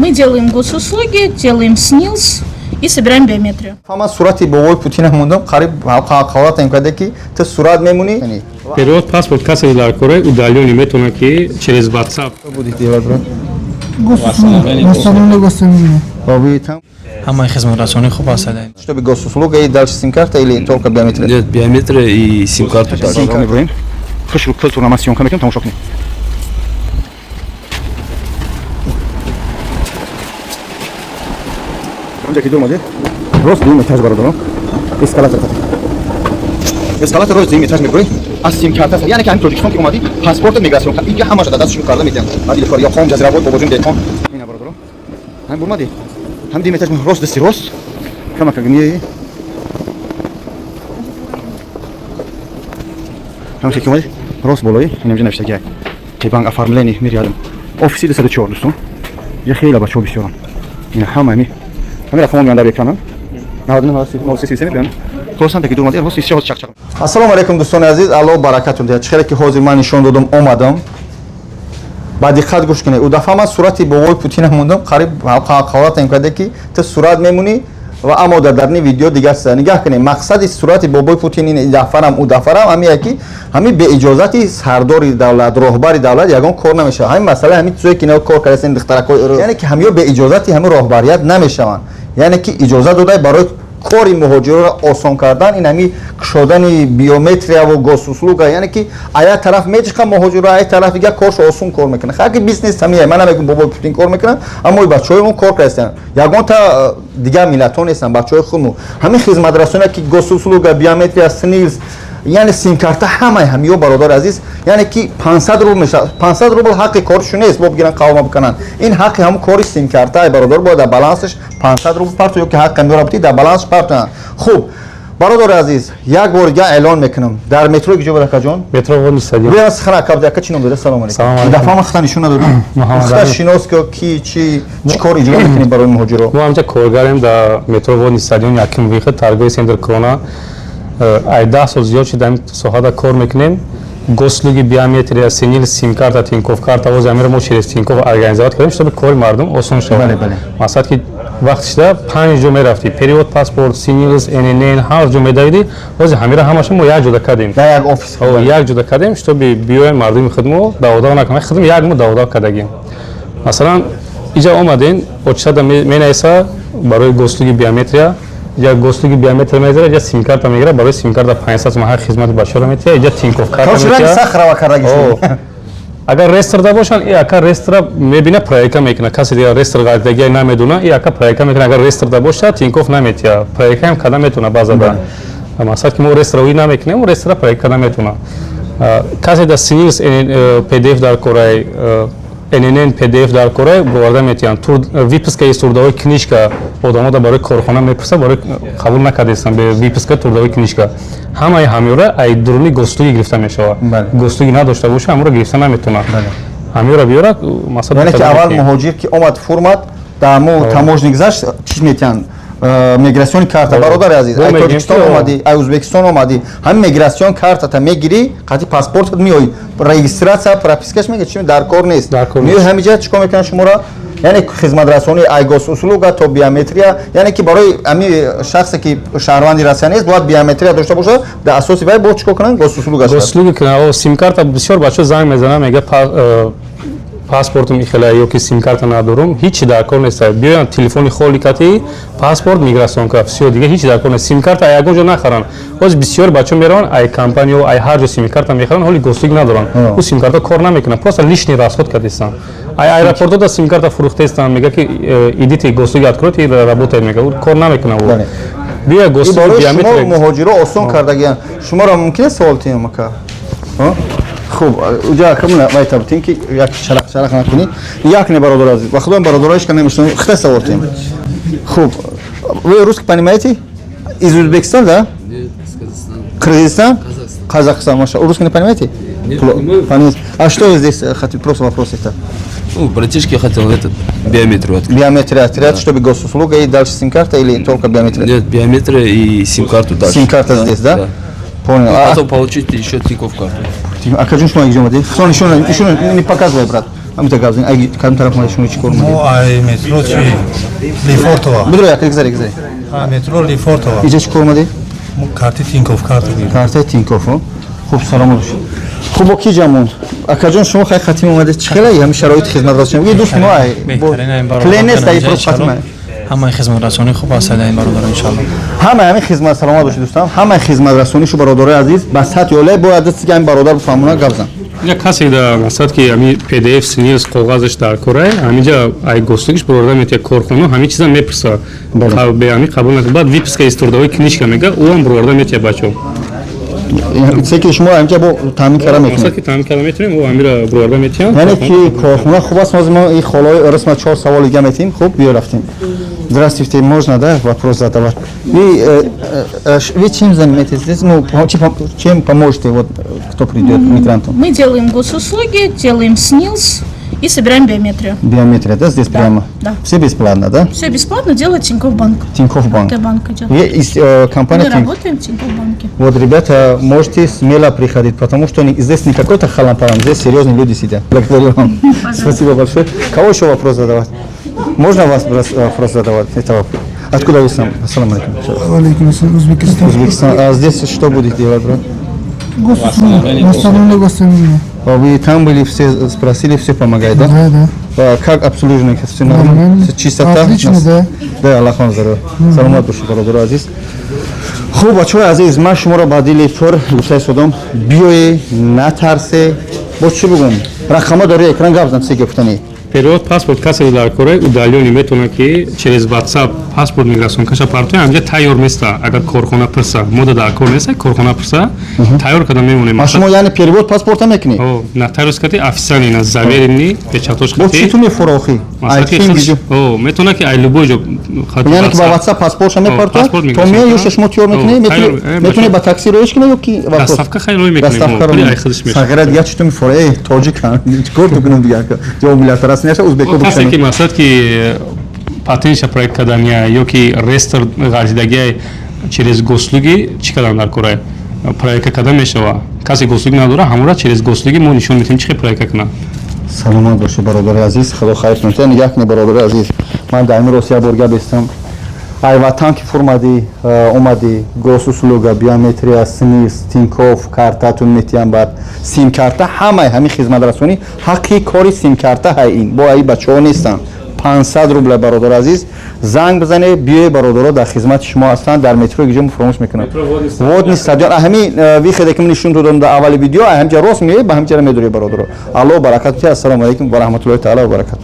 Мы делаем госуслуги, делаем СНИЛС и собираем биометрию. Ман сурати бобои Путина мондам, қариб ҳақорат карда, ки ту сурат мемонӣ. Перевод паспорт касе дар кора удалённый метавонад, ки через WhatsApp. Будете делать, брат? Восстановление госуслуги. А вы там? Ҳамаи хизматрасонӣ хуб аст. Чтобы госуслуга и дальше сим-карта или только биометрия? Нет, биометрия и сим-карту дальше. Сим-карта. Меброем хушру култура, ман съёмка мекунам, тамошо кунед. Онҷа ки дур омадед, рост дуюм этаж, бародарон, эскалатор қатӣ, эскалатор, рост дуюм этаж меброед, аз сим-карта, яъне ки ҳамин Тоҷикистон ки омадӣ, паспорт, миграцион, инҷа ҳамаша дар дастшон карда метиҳанд. Адили кор ё қом ҷазирабод, бобоҷон деҳқон. Ина, бародарон, ҳамин бурмадӣ, ҳамин дуюм этаж, рост, дасти рост камака миёи, ҳамин ки омадӣ, рост болои инамҷа навиштагиай Т-Банк, оформление, мир рядом, офиси 204. Дӯстон, ҷа хеле бачаҳо бисёранд. Ина ҳама ҳами рақамҳо меоянд дар экрана: 99 мебиёнд. Хулосан, таки дур омадӣ, рост исча чақ-чақ. Ассалому алайкум, дӯстони азиз, Аллоҳ баракатон диҳад. Чӣ хеле ки ҳозир ман нишон додам, омадам, ба диққат гӯш кунед. Ӯ дафъа ман сурати бобои Путина мондам, қариб ҳақорат карда, ки ту сурат мемонӣ ва аммо дар дарни видео дигар чиза. Нигаҳ кунед, мақсади сурати бобои Путин ин дафъарам, ӯ дафъарам ҳамие, ки ҳамин беиҷозати сардори давлат, роҳбари давлат ягон кор намешавад. Ҳамин масъала, ҳамин чизое ки ино кор кардастен, духтаракҳои, яъне ки ҳамиё беиҷозати ҳамин роҳбарият намешаванд. Яъне ки иҷозат додай барои кори муҳоҷироро осон кардан, ин ҳами кушодани биометрияву госуслуга. Яъне ки а як тараф мечиқа муҳоҷиро, а як тараф дигар коршо осон кор мекунад. Ха, ки бизнес ҳамия. Ман намегӯм бобои Путин кор мекунад, аммо бачаҳои мо кор кардастанд, ягонта дигар миллатҳо нестанд, бачаҳои худмо. Ҳамин хизматрасоне ки госуслуга, биометрия, СНИЛС, яъне симкарта, ҳамаи ҳамиё, бародари азиз, яъне ки 500 рубл мешавад. 500 рубл ҳаққи коршо нест, бо бигиран қавма бикунанд. Ин ҳаққи ҳамун кори симкарта, бародар, бояд дар балансаш 500 рубл парту ё ки ҳаққи ҳамиёро битӣ, дар балансаш партоянд. Хуб, бародари азиз, як бор дига эълон мекунам, дар метро киҷо буд, акаҷон? Метро Водный стадион. Биё, сихана, ака, ака, чӣ ном доред? Салому алейкум. Салому алейкум. Дафъа ман хата нишон надодам. Муҳаммад Хата Али. шинос ки ки чӣ чӣ кор иҷро мекунем барои муҳоҷиро. Мо ҳамҷа коргарем дар метро Водный стадион, якум выход, торговый центр Крона. Ай 10 сол зиёд шуда ҳамин соҳада кор мекунем. Госуслуги, биометрия, СНИЛС, симкарта, Тинькофф карта. Воз амира мо через Тинькофф организовать кардем, чтобы кори мардум осон шавад. Бале, бале. Масалан, ки вақти шуда панҷ ҷо мерафтӣ: перевод паспорт, СНИЛС, ННН, ҳар ҷо медавидӣ. Ҳозир ҳамира ҳамаша мо як ҷода кардем. Дар як офис. О, як ҷода кардем, чтобы биёем, мардуми худмо даводав накунад. Худм як моҳ даводав кардагим. Масалан, иҷа омаден, очисада менависа барои госуслуги, биометрия. Иҷа госуслуги, биометрия мегзара, иҷа симкарта мегира, барои симкарта 500 сомон ҳар хизмати бачаро метиҳа, иҷа Тинькофф карта Короче, ранги метиҳа. сахрава кардаги. О. Агар реестрда бошанд, и ака реестра мебина, проверка мекуна. Касе дигар реестр ғалтагия намедуна, и ака проверка мекуна. Агар реестрда боша, Тинькофф наметиҳа, проверкаам карда метавона баъзада. Масалан, ки мо реестра уи намекунем, реестра проверка карда метавона. Касе да СНИЛС PDF дар корай, ННН PDF дар корай, боварда метиҳанд. Выписка из трудовой книжка одамо да барои корхона мепурсад, барои қабул накардестан бе выписка трудовой книжка. Ҳамаи ҳамёра ай дуруни госуслуги гирифта мешавад. Госуслуги надошта боша, ҳамуро гирифта наметавонад. Ҳамёра биёрад, масалан, Яъне ки аввал муҳоҷир ки омад, фурмад, дар мо таможник гузашт, чиз метиҳанд, миграционный карта. Бародари азиз, Бо ай мегӯем, Тоҷикистон ки, омадӣ, ай Ӯзбекистон омадӣ, ҳамин миграцион картата мегирӣ, қати паспортат меоӣ, регистрация, пропискаш мега, чи дар кор нест. Дар кор меои, нест. ҳамиҷа чӣ кор мекунанд шуморо? Яъне хизматрасонии ай госуслуга то биометрия, яъне ки барои ҳами шахсе ки шаҳрванди Россия нест, бояд биометрия дошта бошад, дар асоси вай бо чӣ кор кунанд? Госуслуга шавад. Госуслуги кунанд. О, симкарта бисёр бачаҳо занг мезананд, мега паспортум ихела ё ки симкарта надорум. Ҳичи дар кор нест. Биёянд, телефони холи кати, паспорт, миграционка, всё, дига ҳичи дар кор нест. Симкарта ай ягон ҷо нахаранд. Ҳозир бисёр бачаҳо мераванд, ай компаниё, ай ҳар ҷо симкарта мехаранд, ҳоли госуслуги надоранд. Ӯ симкарта кор намекунад, просто лишний расход кардистанд. Ай аэропортҳо да симкарта фурӯхтаистанд, мега ки идите, госуслуги откройте и работает, мега, ӯ кор намекунад. Ӯ биё Ин госуслуги, барои шумо биометрия. муҳоҷиро осон кардагиян. Шуморо мумкин аст савол тиҳам, ака? Хуб, уҷа акамна вайта бутем, ки як шарақ шарақ накунӣ. Як не, бародар азиз, ба худоям, бародаро, ҳеч намешносам, хита савол тиҳем. Хуб, вы русский понимаете? Из Узбекистана, да? Нет, из Казахстана. Кыргызстан? Казахстан. Казахстан, маша. Русский не понимаете? Нет, Пло- понимаю. Понимаете. А что вы здесь хотите? Просто вопрос это. Ну, братишке хотел этот, биометрию открыть. Биометрия, отряд, чтобы госуслуга и дальше сим-карта или только биометрия? Нет, биометрия и сим-карту дальше. Сим-карта здесь, да? Да. Понял. И потом получить еще Тинькофф карту. Акаҷон, шумо як ҷо омадед? Худо нишон, нишон не показывай, брат. Ҳамита гап зан. Ай кадом тараф омадед, шумо чӣ кор омадед? Мо ай метро чи Лефортово. Бидро, як гзаре, гзаре. А, метро Лефортово. Иҷа чӣ кор омадед? Мо карти Тинькофф карту гирифтем. Картаи Тинькофф. Хуб, саломат бошед. Хуб, бо ки ҷамъ монд? Акаҷон, шумо хай хатим омадед. Чӣ хеле ҳами шароити хизматрасонӣ? Дӯст мо ай Беҳтарин. Клиент нест, ай просто хатима. Ҳамаи хизматрасонӣ хуб аст ин бародаро, иншалло. Ҳамаи ҳамин хизмат, саломат бошед, дӯстам, ҳамаи хизматрасонишу, бародарои азиз, ба сатҳи олия. Бояд дасти ки ҳамин бародар бифаҳмона, гап зан. Инҷа касе да масалан ки ҳами PDF, СНИЛС, коғазаш дар корай, ҳаминҷа ай госуслуги ш бурда метия, корхона ҳамин чиза мепурса. Бе ҳами қабул накунад. Баъд выписка из трудовой книжка мега, ӯ ҳам бурда метия бачо. Чизе ки шумо ҳаминҷа бо таъмин карда Масалан метавонед. ки таъмин карда метавонем, ӯ ҳамира бурда метиям. Яъне ки корхона хуб аст. Ҳозир мо ин холаи орис ма чор савол дига метиҳем. Хуб, биё, рафтем. Здравствуйте, можно, да, вопрос задавать? Вы чем занимаетесь здесь? Ну, чем поможете, вот, кто придет мигрантам? Мы делаем госуслуги, делаем СНИЛС и собираем биометрию. Биометрия, да, здесь прямо? Да. Все бесплатно, да? Все бесплатно делает Тинькофф Банк. Тинькофф Банк. Т-банк идет. Вы из компании Мы Тинькофф? работаем в Тинькофф Банке. Вот, ребята, можете смело приходить, потому что здесь не какой-то халам-парам, здесь серьезные люди сидят. Благодарю вам. Спасибо большое. Кого еще вопрос задавать? Можно вас вопрос задавать? Это вопрос. Откуда вы сам? Ассаламу алейкум. Алейкум ассалам, Узбекистан. Узбекистан. А здесь что будете делать, брат? Госуслуги. Восстановление госуслуги. А вы там были, все спросили, все помогает, да? Да. А как обслуживание? Все нормально? Нормально. Всё чистота? Отлично, да. Да, Аллах вам здоровья. Саломат бошед, бародари азиз. Хуб, бачаҳои азиз, ман шуморо ба дили пур гуфтаи содом: биёе, натарсе. Боз чӣ бигӯм? Рақамҳо дар рӯи экран, гап зан, чизе гуфтанӣ. Перевод паспорт касе дар кораи удалённый метавонад ки через WhatsApp паспорт миграционка ша партоя, ҳамҷа тайёр места. Агар корхона пирса, мода дар кор неста, корхона пирса, тайёр карда мемонем. А шумо яъне перевод паспорта мекунед? О, нотариус кати, официально, на заверенный, печать ош. Бо чӣ кати. ту мефура охи? Масалан ки Ай, худш- о, метавонад ки ай любой ҷо Яъне ки ба WhatsApp паспортша мепартояд, паспорт то миграционка. меояд, ё шумо тиёр мекунед? О, тайёр, Метавонед ба такси роиш кунед ё ки вопрос? Доставка хай рой мекунем. Доставка пули ай худш мешавад. Сағира, дигар чӣ ту мефура? Э, тоҷикам, чӣ кор ту кунам дигар? Ҷавоб миллиардтар аст, неша узбеко. Касе ки масалан ки патентша проект кардания ё ки реестр ғалтидагиай, через госуслуги чӣ кардан дар корай, проверка карда мешава. Касе госуслуги надора, ҳамора через госуслуги мо нишон медиҳем, чӣ хел проверка кунад. Саломат бошед, бародари азиз, худо хайр кунад. Нигоҳ кунед, бародари азиз, ман дар ин рост як бор гап бестам. Ай ватан ки фурмадӣ, омадӣ, госуслуга, биометрия, СНИЛС, Тинькофф картатун метиҳам, баъд симкарта, ҳамаи ҳамин хизматрасонӣ. Ҳаққи кори симкарта ҳай ин бо аи бачаҳо нестанд, 500 рубля. Бародари азиз, занг бизанед, биёе, бародаро дар хизмати шумо ҳастанд. Дар метро гиҷо фаромӯш мекунам, Водный стадион, ҳамин выход е ки нишон додам дар аввали видео, ҳамҷа рост меоед, ба ҳамҷара медоред. Бародаро, аллоҳ баракат диҳад. Ассалому алайкум ва раҳматуллоҳи таала ва баракату.